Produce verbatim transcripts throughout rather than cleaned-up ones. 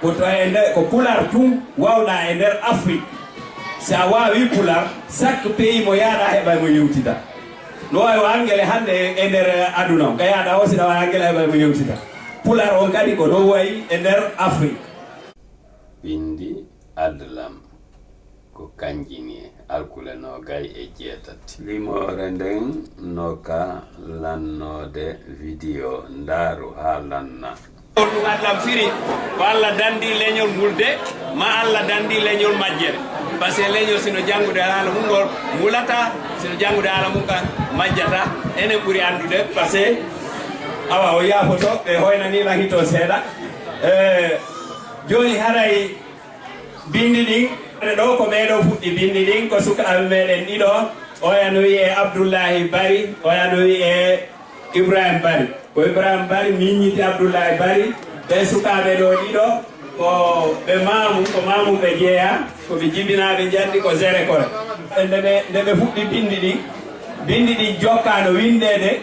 Ko to e nder, ko Pulaar tun wawɗa e nder Afrik. Si a waawi Pulaar, chaque pays mo yaaɗa heɓay mo yewtida. No wawi o Angele hannde e, e nder aduna on. Ka yaaɗa o, si ɗa wawi Angele heɓay mo yewtida. Pulaar on kadi ko no wayi e nder Afrik. Bindi Adlam ko kanji ni alkule noogay e jeetati. Limoore nden no ka lannoode video, ndaaru haa lanna. On ɗum Adlam firi ko Allah dandi leñol mulde, ma Allah dandi leñol majjere. Parce que leñol sino janngude haala mum ngol mulata, sino janngude haala mum kan majjata. Enen ɓuri anndude parce que awa o yaafoto ɓe hoynanima hito seeɗa. E jooni haray bindi ɗin ɗo ko ɓeeɗo fuɗɗi bindi ɗin ko sukaaɓe meɗen ɗiɗo, oya no wi'e Abdullahi Bari, oya no wi'e Ibrahim Bari. Ko Ibrahim Bari miññiti Abdullahi Bari. Ɓe sukaaɓe ɗo ɗiɗo ko ɓe maamu, ko maamu ɓe jeeya, ko ɓe jibinaaɓe njanndi ko Zerekore. Nde ɓe nde ɓe fuɗɗi bindi ɗin, bindi ɗin jokkaano winndeede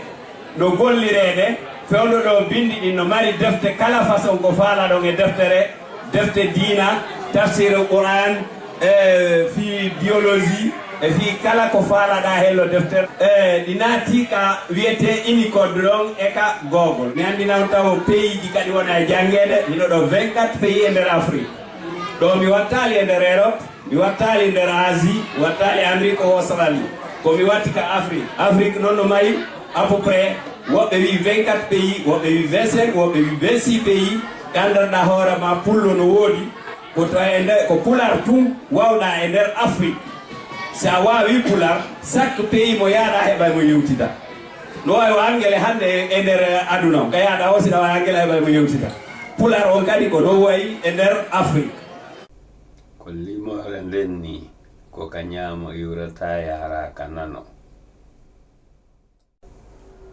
no gollireede. Fewndo ɗo bindi ɗin no mari defte kala façon ko faalaɗon e deftere, defte diina, tafsir Qur'an, e fii biologie, e fii kala ko faalaɗa hello deftere. E ɗi naati ka wiyetee Unicode ɗon e ka Google. Mi anndina on tawo pays ji kadi wona e janngeede, hino ɗo vingt-quatre pays e nder Afrique. Ɗo mi wattaali e nder Europe, mi wattaali nder Asie, mi wattaali Amérique o Australie. Ko mi watti ka Afrique. Afrique non no mari à peu près woɓɓe wi vingt-quatre pays, woɓɓe wi vingt-cinq, woɓɓe wi vingt-six pays. Gandanɗa hoore ma pullo no woodi. Ko to e nder, ko Pulaar tun wawɗa e nder Afrik. Si a waawi Pulaar, chaque pays mo yaaɗa heɓay mo yewtida. No wawi o Angele hannde e nder aduna on. Ka yaaɗa o, si ɗa wawi Angele heɓay mo yewtida. Pulaar on kadi ko no wayi e nder Afrik. Ko limoore nden ni, ko ka ñaamo iwrata yaara ka nano.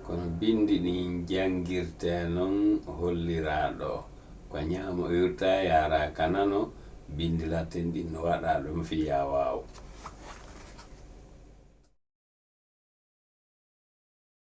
Kono bindi ɗin janngirtee non holliraa ɗoo. Ko ñaamo iwrta yaara ka nano, bindi latin ɗin no waɗa ɗum fii yaa waaw.